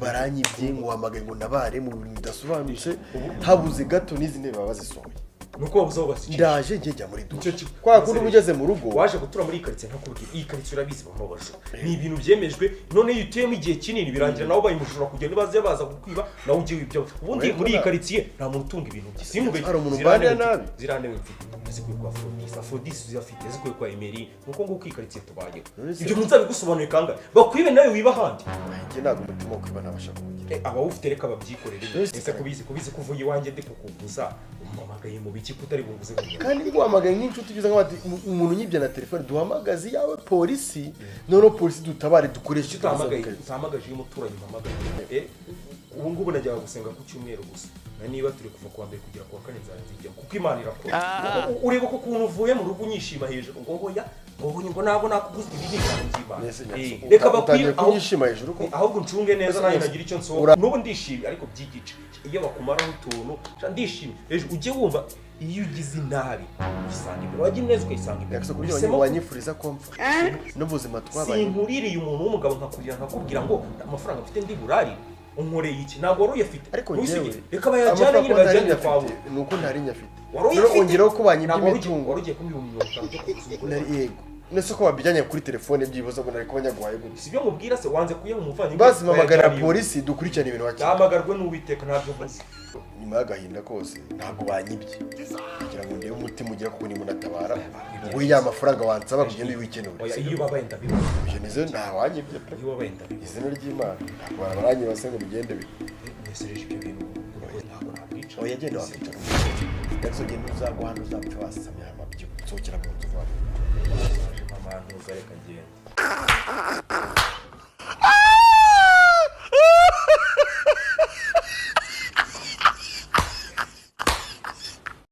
Baranyibye, ngo uhamagaye ngo ntabare mu bintu bidasobanutse. Habuze gato n'izi ntebe baba bazisohoye. Nuko wabuze aho basicisha. Ndaje, njye njya muri dushe. Nicyo Kwa kundi uba ugeze mu rugo. Waje gutura muri iyi karitsiye, ntakubwira, iyi karitsiye urabizi, bamo abajura, ni ibintu byemejwe. None iyo utuyemo igihe kinini, birangira nawe ubaye umujura, kugenda baze baza kukwiba, nawe ujye wibya ubundi. Oya, Muri iyi ko karitsiye nta muntu utunga ibintu bye, simube. Hari umuntu mbanira nabi? Ziriya ntebe mfite zikuye kwa Afrodis, Afrodis ziyafite zikuye kwa Emery. Nuko nguko iyi karitsiye tubayeho. None Ibyo nzabigusobanuye kangahe? Bakwibe nawe wiba ahandi. Njye ntabwo umutima wo kwiba nabasha kuwugira. Abawufite reka babyikorere. Ese Ese kubizi ko uvuye iwanjye ndi kukuguza, umpamagaye mu biki kutari bunguze mu nyama? Kandi nguhamagaye nk'inshuti ugize nk'abati umuntu unyibye na telefone, duhamagaze iyawe polisi, noneho polisi dutabare, dukoreshe. Icyo utahamagaye, utahamagaje iyo umuturanyi umpamagaye. Ubu ngubu najyaga gusenga ku cyumweru gusa, na niba turi kuva kuwa mbere kugera kuwa kane, nzajya nzijyamo kuko Imana irakora. Ureba ko ukuntu uvuye mu rugo unyishima hejuru ngo hoya, ngo hoya, ngo ntabwo nakuguza, ibi ni ijambo ry'Imana. Mbese Nyakso, Reka utangiye bakwibe kunyishima hejuru ko Ahubwo ncunge neza nanjye nagira icyo nsohoka. N'ubu ndishimye ariko by'igice, iyo bakumaraho utuntu sha, ndishimye ejo ujye wumva iyo ugize inabi uyisanga imbere, wagira neza ukayisanga imbere. Nyakso, kuburyo Uhisemo wanyifuriza ko mpfa n'ubuzima twabaye. Sinkuririye umuntu w'umugabo nkakurira nkakubwira ngo amafaranga mfite ndi burarire, unkoreye iki? Ntabwo wari uyafite. Ariko Ntusige. njyewe Reka bayajyane nyine, amafaranga ntari bayajyane kwawe. nyafite, ni uko ntari nyafite. Wari Rero uyafite. ongeraho ko banyibye Ntabwo imitungo. wari ugiye kumpa 50,000 byo kuguza umugore Nari wawe. yego, nese ko wabijyanye kuri telefone, byibuze ngo nari kuba nyaguhaye gute? Si ibyo mubwira se? Wanze kuyaha umuvandimwe. Basi mpamagara Bayajyane iwe. polisi, dukurikirane ibintu hakiri. Ndahamagarwe n'Uwiteka, ntabyo mvuze. Nyuma y'agahinda kose, ntabwo banyibye, kugira ngo ndebe umutima ugira, kuko nimunatabara nguhe ya mafaranga wansaba kugenda uyikenure. Oya, iyo ubabaye ndabibona. Ibyo nizo, nta wanyibye pe. Iyo ubabaye ndabibona. Izina ry'Imana, ntabwo baranyiba se ngo bigende bite? Nesereje ibyo bintu, ubwo ntabwo nakwica. Oya, genda, wakwicara ndetse ugenda, uzagwa hano, uzapfa wasamye amabyo. Nsohokera mu nzu vuba. Mama, ntuza, reka ngende.